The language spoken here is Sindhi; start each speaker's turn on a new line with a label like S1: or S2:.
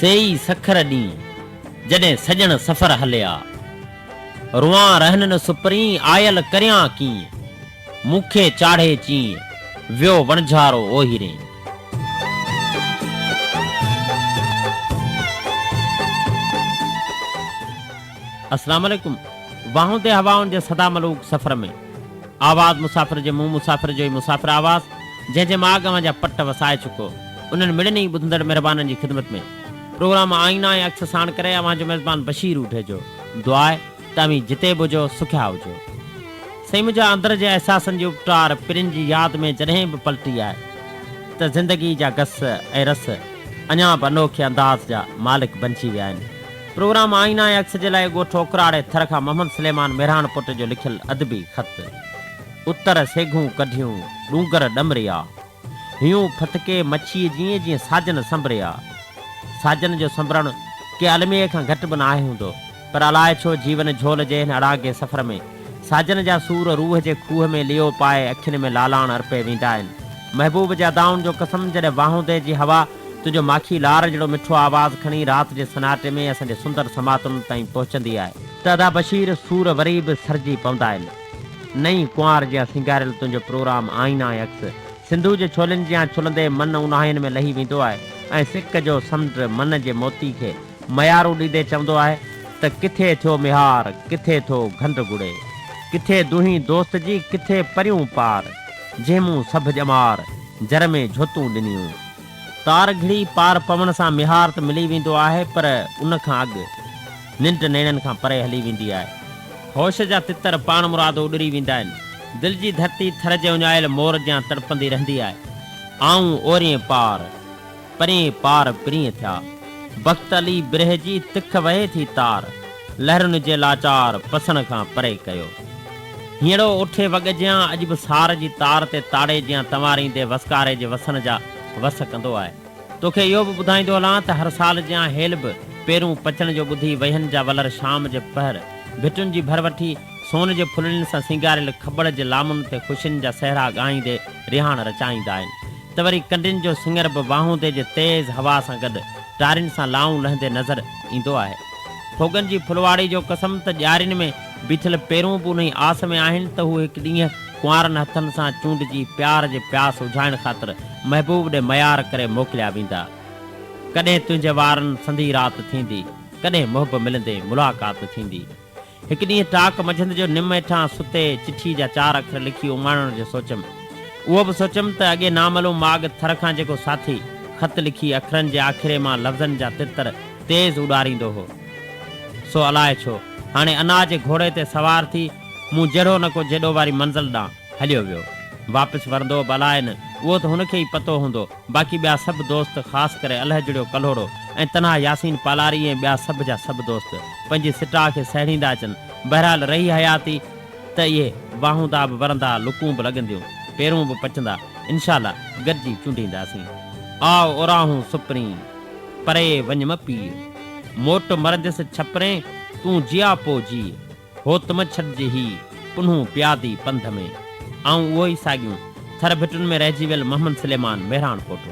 S1: سي ئي سکر ڏينهن، جڏهن سڄڻ سفر هليا. روئان رهن نه سپرين، آيل ڪريان ڪيئن. مون کي چاڙهي چيئن، ويو وڻجهارو اوهيرين. اسلام عليڪم واهوندي هوائن جي سدا ملوڪ سفر ۾ آواز مسافر جي منهن مسافر جو ئي مسافر آواز جنهن جي ماڳ اوهان جا پٽ وسائي چڪو انهن مڙني ئي ٻڌندڙ مهربانن جي خدمت ۾ پروگرام آئينا ۽ عڪس ساڻ ڪري اوهان جو ميزبان بشير اوڍيجو دعا آهي ته اوهين جتي به هجو سکيا هجو. سائين منهنجا اندر جي احساسن جي اپٽار پرين جي ياد ۾ جڏهن به پلٽي آهي ته زندگي جا گس ۽ رس اڃا به انوکي انداز جا مالڪ بنجي ويا آهن. پروگرام آئينا ۽ عڪس جي لاء ڳوٺ اوڪراڙي ٿر کان محمد سليمان مهراڻ پٽ جو لکيل ادبي خط. اتر سيگهون ڪڍيون، ڏونگر ڏمريا. هيون ڦٿڪي مڇيء جيئن جيئن ساجن سنبريا. ساجن جو سنبرڻ ڪنهن الميي کان گهٽ به ناهي هوندو، پر الائي ڇو جيون جهول جي هن اڙانگي سفر ۾ ساجن جا سور روح جي کوهه ۾ ليئو پائي اکين ۾ لالاڻ ارپي ويندا آهن. محبوب جي ادائن جو قسم جڏهن واهوندي جي هوا تنهنجو ماکي لار جهڙو مٺو آواز کڻي رات جي سناٽي ۾ اسان جي سندر سماعتن تائين پهچندي آهي ته ادا بشير سور وري به سرجي پوندا آهن. نئين ڪنوار جيان سينگاريل تنهنجو پروگرام آئينا ۽ عڪس سنڌوء جي ڇولين جيان ڇلندي من اونهاين ۾ لهي ويندو آهي ۽ سڪ جو سمنڊ من جي موتي کي ميارون ڏيندي چوندو آهي ته ڪٿي ٿيو ميهار ڪٿي ٿو گهنڊ گڙي ڪٿي دونهين دوست جي ڪٿي پريون پار جنهن مون سڀ ڄمار جر ۾ جهوتون ڏنيون. تار گهڙي پار پوڻ سان ميهار ته ملي ويندو آهي پر ان کان اڳ ننڊ نيڻن کان پري هلي ويندي آهي. هوش جا تتر پاڻمرادو اڏري ويندا آهن. دل جي ڌرتي ٿر جي اڃايل مور جيان تڙپندي رهندي آهي. آئون اورين پار، پرين پار پرينء ٿيا. بخت علي برهه جي تک وهي ٿي تار، لهرن جي لاچار پسڻ کان پري ڪيو. هينئڙو اوٺي وڳ جيان اڄ به سار جي تار تي تاڙي جيان تنواريندي وسڪاري جي وسڻ جا وس ڪندو آهي. توکي اهو به ٻڌائيندو هلان ته هر سال جيان هيل به پيرون پچڻ جو ٻڌي وهين جا ولر شام جي پهر ڀٽن جي ڀر وٺي سون جي ڦلڙين سان سينگاريل کٻڙ جي لامن تي خوشين جا سهرا ڳائيندي رهاڻ رچائيندا آهن ته وري ڪنڊين جو سڱر به واهوندي جي تيز هوا سان گڏ ٽارين سان لائون لهندي نظر ايندو آهي. ڦوڳن جي ڦلواڙي جو قسم ته ڄارين ۾ بيٺل پيرون به انهي آس ۾ آهن ته هو هڪ ڏينهن ڪنوارن هٿن سان چونڊجي پيار جي پياس اجهائڻ خاطر محبوب ڏي ميار ڪري موڪليا ويندا. ڪڏهن تنهنجي وارن سندي رات ٿيندي، ڪڏهن محب ملندي ملاقات ٿيندي. هڪ ڏينهن ٽاڪ منجهند جو نم هيٺان ستي چٺي جا چار اکر لکي اماڻڻ جو سوچيم. اهو به سوچيم ته اڳي نامعلوم ماڳ ٿر کان جيڪو ساٿي خط لکي اکرن جي آکيري مان لفظن جا تتر تيز اڏاريندو هو، سو الائي ڇو هاڻي انا جي گهوڙي تي سوار ٿي مون جهڙو نه ڪو جيڏو واري منزل ڏانهن هليو ويو. واپس ورندو به الائي نه، اهو ته هن کي ئي پتو هوندو. باقي ٻيا سڀ دوست خاص ڪري الهه جڙيو ڪلهوڙو ۽ تنها ياسين پالاري ۽ ٻيا سڀ جا سڀ دوست پنهنجي سٽاء کي سهيڙيندا اچن. بهرحال رهي حياتي ته اهي واهوندا به ورندا، لڪون به لڳنديون، پيرون به پچندا. انشاء الله گڏجي چونڊينداسين. آء اوراهون سپرين، پري وڃ م پيء. موٽ مرنديس ڇپرين، تون جياپو جيء. هوت م ڇڏج هي، پنهون پيادي پنڌ ۾. آئون اهو ئي ساڳيون، ٿر ڀٽن ۾ رهجي ويل محمد سليمان مهراڻ پوٽو.